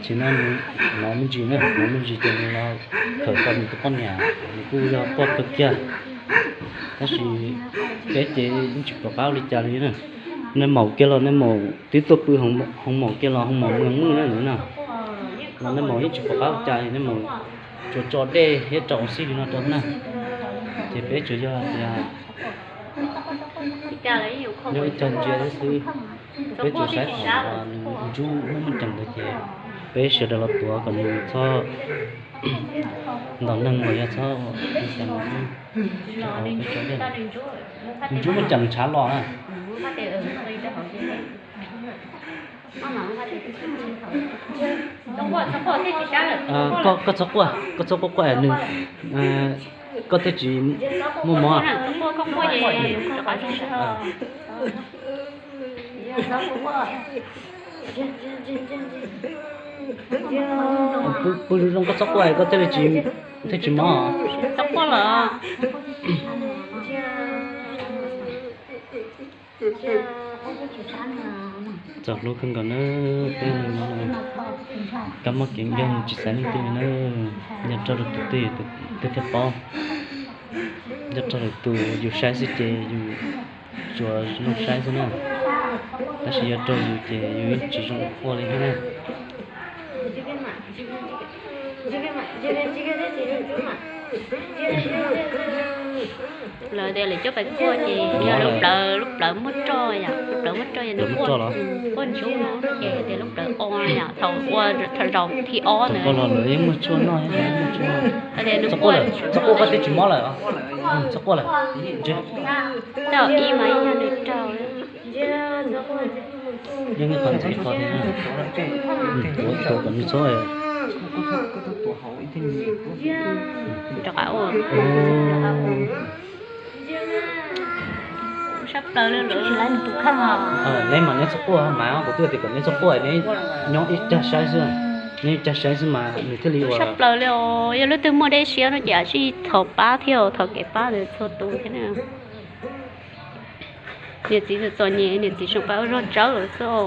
Tsis no nws hnov me ntsis na, hnov me ntsis ces nws los khawm tau nws tus poj niam, nws kuj yog poj kawg kiag. Tab sis peb ces yeej tsis pom qab ua li cas li na. Nej maum kiag los nej maum twb tuaj pw hoo maum kiag los hoo maum muag muag na no, los nej maum yeej tsis pom qab ua cas li, nej maum tsuas tso dej thiab rau xwb li no rau na. Ces peb tsuas yog tias yog ib co ntsia xwb. Peb tsuas saib thaum nws ntsub muaj muaj ceem ntawd ces peb sawv daws los tuav kom nws txhob ntaus neeg los yog txhob ua cas xwb. Ntsub muaj ceem ntshav los na. Koj txhob quaj, koj txhob quaj quaj nws, koj thiaj tsis muaj mob. Pw zoo zoo, koj txhob quaj, koj thiaj li tsis, thiaj tsis mob. Txhob quaj lawm. Txom hlub kawg nkaus na, peb neeg no kab mob kev yog tsis xaiv leej twg li na. Yog raug lwm tus twg yus thiaj paub. Yog raug lwm tus yus saib xwb ces yus tsuas zoo saib xwb na, tab sis yog raug yus ces yus yeej tsis zoo ua li thiab na. Lawv tias lawv cov pais quaj ces yog lub plawv, lub plawv muaj roj yom, lub plawv muaj roj yom, nws quaj ntsuab no ces tias lub plawv o yom, thaum ua thaum zaum thib ob ntawd. Lawv yeej muaj tshuaj noj, txhob quaj lawm, txhob quaj, koj thiaj tsis mob lawm. Txhob quaj lawm. Tau ib mas yog nws raug. Yeej ib qho ntxiv ib qho thiab na. Tuav kom nws txhob. Rov qab ua. Sab plaws li lawm. Neb mas neb txhob quaj mas, kuv twb tias kom neb txhob quaj, neb nyob ib cag saib xwb, neb ib cag saib xwb mas nws thiaj li ua. Sab plaws li os, yog leej twg muaj dej siab no ces cia li thov pab thiab, thov kev pab ntawd txhua tus thiab na. Niam txiv txom txom nyem, niam txiv zoo pab ua zog tsawb lawm xwb os.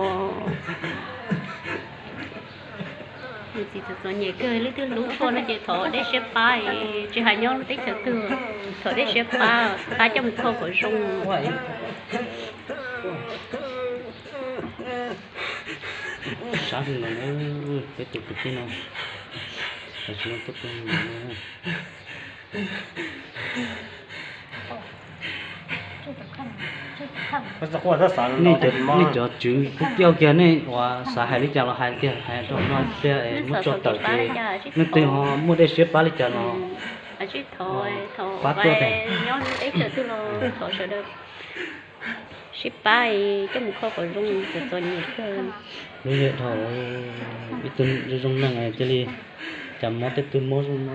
Niam txiv txom txom nyem kawg, leej twg hlub tshua no ces thov dej siab pab, tsis hais nyob lub teb chaws twg, thov dej siab pab, pab coj mus kho kom zoo. Sab heev no, peb tus kwv tij no, tam sim no tuaj pw no. Nej cov tswv kuj kiag kiag, nej uas xav hais li cas los hais tiag, hais rau no tiag, muab tso tawm ces leej twg ho muaj dej siab pab li cas los pab tuaj tag. Sib pab coj mus kho kom zoo, txom txom nyem kawg. Lub zej dhau, ib tug zoo zoo neeg cia li cas mob tej tug mob zoo no.